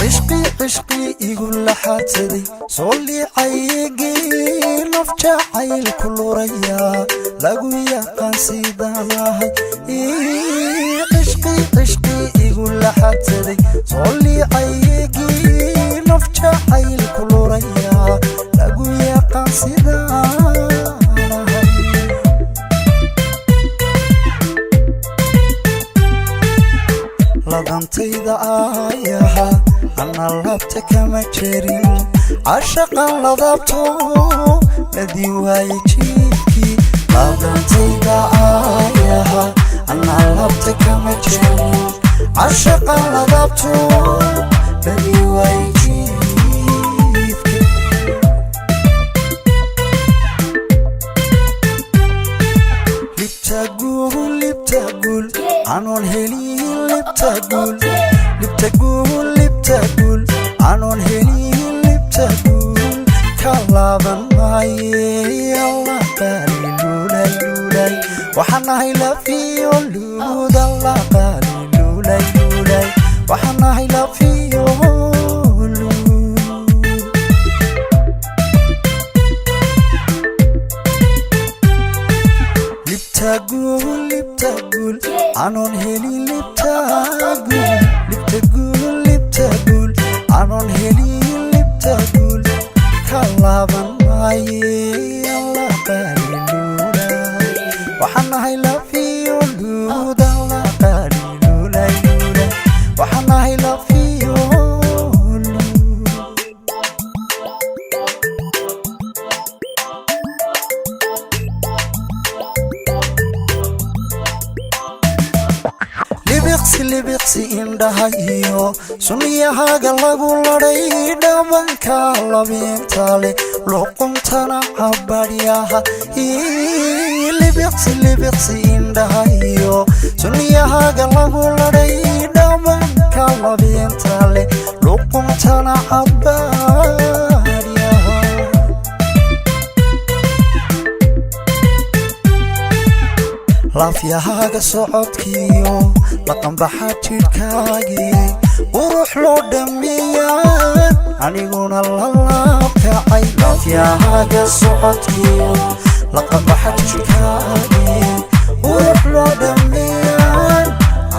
Cishqi, cishqi igu laxaadsaday, soo liicaygii, naf jacayl ku luraya lagu yaqaan sidaan ahay. Cishqi, cishqi igu laxaadsaday, soo liicaygii, naf jacayl ku luraya lagu yaqaan sidaan ahay. Ladantayda aayaha ana laabta kama jerin, cashaqan ladabto ladi waaye jiifkii. Ladantayda aayaha ana laabta kama jerin, cashaqan ladabto ladi waaye jiifkii. Libta guul, libta guul anoon helin, libta guul, libta guul, libta guul anoon helin, libta guul ka laaban maaye. Allah qaali luulay luulay, waxaan ahay lafiyo luud. Allah qaali luulay luulay, waxaan ahay lafiyo luud. Libta guul, libta guul anoon helin, libta guul, libta guul, libta guul anoon helin, libta guul ka laaban maaye. Allah qaali luulay, waxaan ahay lafiyo luud. Allah qaali luulay luulay, waxaan ahay lafiyo luud. Libiqsi, libiqsi indhaha iyo sunniyahaaga lagu ladhay, dhabanka labiinta leh, luquntana cabadhyaha. Libiqsi, libiqsi indhaha iyo sunniyahaaga lagu ladhay, dhabanka labiinta leh, luquntana cabadhyaha. Laafyahaaga socodkiyo laqanbaxa jidhkaagii qurux loo dhammeeyaan aniguna lalaabkacay. Laafyahaaga socodkiyo laqanbaxa jidhkaagii qurux loo dhammeeyaan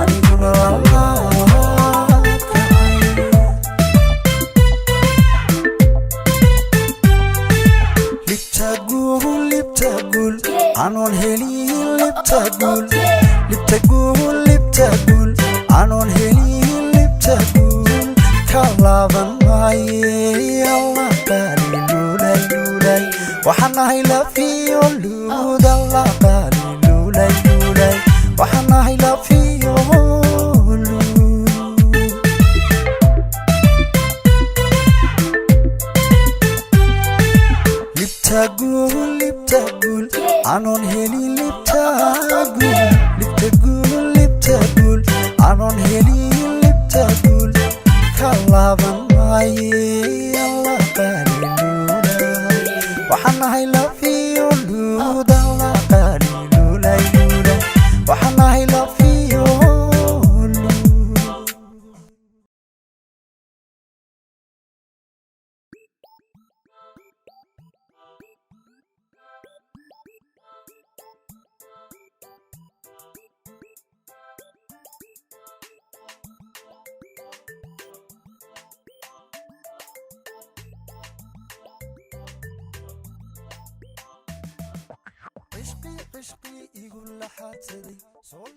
aniguna lalaabkacay. Libta guul, libta guul anoon helin, libta guul, libta guul, libta guul anoon helin, libta guul ka laaban maaye. Allah qaali luulay luulay, waxaan ahay lafiyo luud. Allah qaali luulay luulay, waxaan ahay lafiyo luud. Libta guul, libta guul anoon helin, libta guul, libta guul, libta guul anoon helin, libta guul ka laaban maaye. Allah qaali luulay, waxaan ahay lafiyo luud. Allah qaali luulay luulay, waxaan ahay lafiyo luud. Cishqi, cishqi igu laxaadsaday, soo